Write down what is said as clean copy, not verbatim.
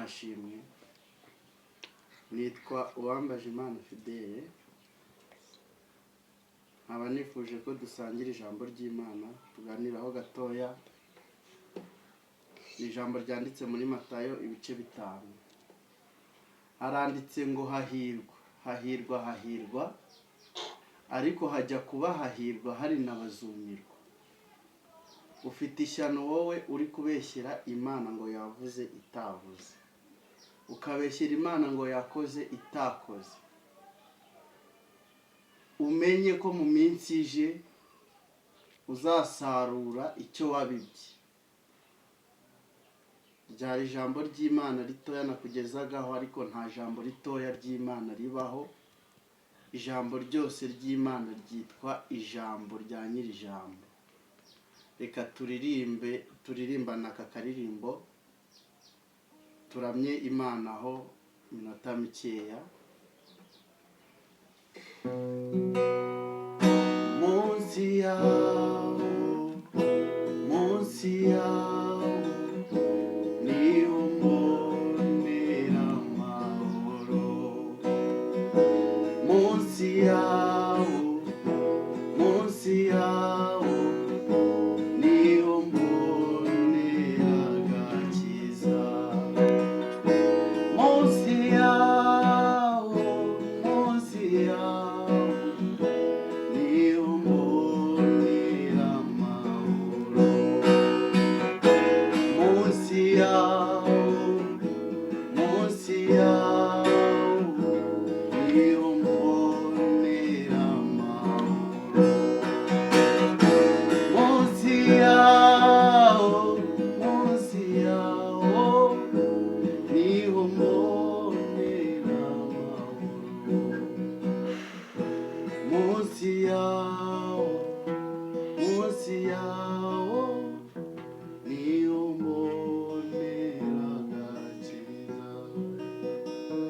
Nashimwe. Nitwa Uwambajimana Fidele, nkaba nifuje ko dusangira ijambo ry'Imana, tuganiraho gatoya. Ni ijambo ryanditse muri Matayo ibice 5. Haranditse ngo: "Hahirwa, hahirwa, hahirwa." Ariko hajya kuba hahirwa hari n'abazumirwa. Ufite ishyano wowe uri kubeshyera Imana ngo yavuze itavuze, ukabeshyera Imana ngo yakoze itakoze. Umenye ko mu minsi ije uzasarura icyo wabibye. Ryari ijambo ry'Imana ritoya nakugezagaho, ariko nta jambo ritoya ry'Imana ribaho. Ijambo ryose ry'Imana ryitwa ijambo rya nyir'ijambo. Reka turirimbe, turirimbane aka karirimbo, turamye Imana aho iminota mikeya. Munsi yawo, munsi yawo niho mbonera amahoro. Munsi yawo, munsi yawo niho mbonera agakiza. Munsi yawo, munsi yawo niho mbonera amahoro. Munsi yawo, munsi yawo niho mbonera amahoro. Munsi yawo, munsi yawo niho mbonera amahoro. Munsi yawo.